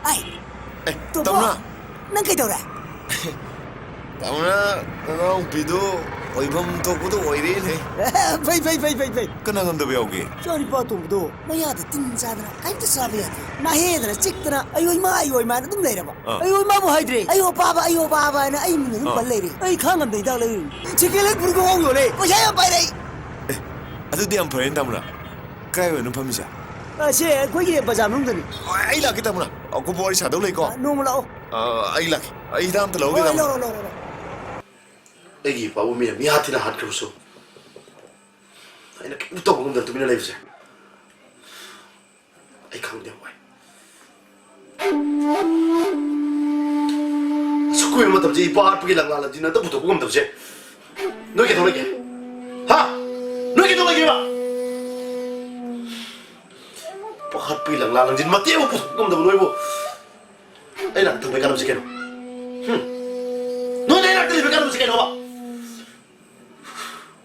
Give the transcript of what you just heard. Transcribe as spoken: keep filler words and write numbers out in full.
ꯑꯩ, ꯑꯦ, ꯇꯣꯝꯕꯣ, ꯇꯝꯅ꯫ ꯅꯪ ꯀꯩꯗꯧꯔꯦ? ꯇꯝꯅ, ꯅꯅꯥꯎꯄꯤꯗꯨ ꯑꯣꯏꯐꯝ ꯊꯣꯛꯄꯗꯨ ꯑꯣꯏꯔꯦꯅꯦ꯫ ꯐꯩ, ꯐꯩ, ꯐꯩ, ꯐꯩ, ꯐꯩ꯫ ꯀꯅꯥ ꯉꯝꯗꯕ ꯌꯥꯎꯒꯦ? ꯏꯆꯥꯅꯨꯄꯥ ꯑꯇꯣꯝꯕꯗꯣ ꯃꯌꯥꯗ ꯇꯤꯟ ꯆꯥꯗꯅ ꯀꯔꯤꯝꯇ ꯆꯥꯕ ꯌꯥꯗꯦ꯫ ꯅꯥꯍꯦꯗꯅ ꯆꯤꯛꯇꯅ "ꯑꯌꯣꯏꯃ, ꯑꯌꯣꯏꯃ" ꯍꯥꯏꯅ ꯑꯗꯨꯝ ꯂꯩꯔꯕ꯫ ꯑꯥ꯫ "ꯑꯌꯣꯏꯃꯕꯨ" ꯍꯥꯏꯗ꯭ꯔꯦ, "ꯑꯌꯣ ꯄꯥꯕ, ꯑꯌꯣ ꯄꯥꯕ" ꯍꯥꯏꯅ ꯑꯩ ꯃꯤꯡ ꯑꯗꯨꯝ ꯑꯥ꯫ ꯄꯜ ꯂꯩꯔꯦ꯫ ꯑꯩ ꯈꯥꯡ ꯉꯝꯗ ꯍꯤꯗꯥꯛ ꯂꯩꯔꯨꯏ꯫ ꯁꯦꯀꯦꯟ ꯍꯦꯟ ꯄꯨꯔꯒ ꯍꯣꯡ ꯌꯣꯜꯂꯦ꯫ ꯄꯩꯁꯥ ꯌꯥꯝ ꯄꯥꯏꯔꯛꯏ꯫ ꯑꯦ, ꯑꯗꯨꯗꯤ ꯌꯥꯝ ꯐꯔꯦꯅꯦ, ꯇꯥꯃꯣꯅ꯫ ꯀꯥꯏ ꯑꯣꯏꯅꯣ ꯐꯝꯃꯤꯁꯦ? ꯑ, ꯁꯦ ꯑꯩꯈꯣꯏꯒꯤ ꯕꯖꯥꯔ ꯃꯅꯨꯡꯗꯅꯤ꯫ ꯑꯩ ꯂꯥꯛꯀꯦ, ꯇꯥꯃꯣꯅ꯫ ꯑꯀꯨꯞꯄ ꯋꯥꯔꯤ ꯁꯥꯗꯧ ꯂꯩꯀꯣ꯫ ꯑ, ꯅꯣꯡꯃ ꯂꯥꯛꯑꯣ꯫ ꯑ, ꯑꯩ ꯂꯥꯛꯀꯦ꯫ ꯑꯩ ꯍꯤꯗꯥꯛ ꯑꯝꯇ ꯂꯧꯔꯒꯦ, ꯍꯣꯏ, ꯇꯥꯃꯣ꯫ ꯂꯧꯔꯣ, ꯂꯧꯔꯣ, ꯂꯧꯔꯣ꯫ ꯑꯩꯒꯤ ꯏꯄꯥꯕꯨ ꯃꯤꯅ ꯃꯤꯍꯥꯠ ꯊꯤꯅ ꯍꯥꯠꯈ꯭ꯔꯕꯁꯨ, ꯑꯩꯅ ꯀꯔꯤꯝꯇ ꯇꯧꯕ ꯉꯝꯗꯅ ꯇꯨꯃꯤꯟꯅ ꯂꯩꯕꯁꯦ ꯑꯩ ꯈꯪꯗꯦ, ꯋꯥꯏ꯫ ꯑꯁꯨꯛ ꯀꯨꯏꯕ ꯃꯇꯝꯁꯦ ꯏꯄꯥ ꯍꯥꯠꯄꯒꯤ ꯂꯪꯂꯥ ꯂꯪꯖꯤꯟ ꯑꯝꯇ ꯄꯨꯊꯣꯛꯄ ꯉꯝꯗꯕꯁꯦ ꯅꯣꯏ ꯀꯩꯗꯧ ꯂꯩꯒꯦ? ꯍꯥ? ꯅꯣꯏ ꯀꯩꯗꯧ ꯂꯩꯒꯦꯕ? ꯏꯄꯥ ꯍꯥꯠꯄꯒꯤ ꯂꯪꯂꯥ ꯂꯪꯖꯤꯟ ꯃꯇꯦꯛ ꯑꯃ ꯄꯨꯊꯣꯛꯄ ꯉꯝꯗꯕ ꯅꯣꯏꯕꯨ ꯑꯩ ꯅꯥꯛꯇ ꯂꯩꯕ ꯀꯥꯟꯅꯕꯁꯦ ꯀꯩꯅꯣ? ꯍꯨꯝ? ꯅꯣꯏꯅ ꯑꯩ ꯅꯥꯛꯇ ꯂꯩꯕ ꯀꯥꯟꯅꯕꯁꯦ ꯀꯩꯅꯣꯕ?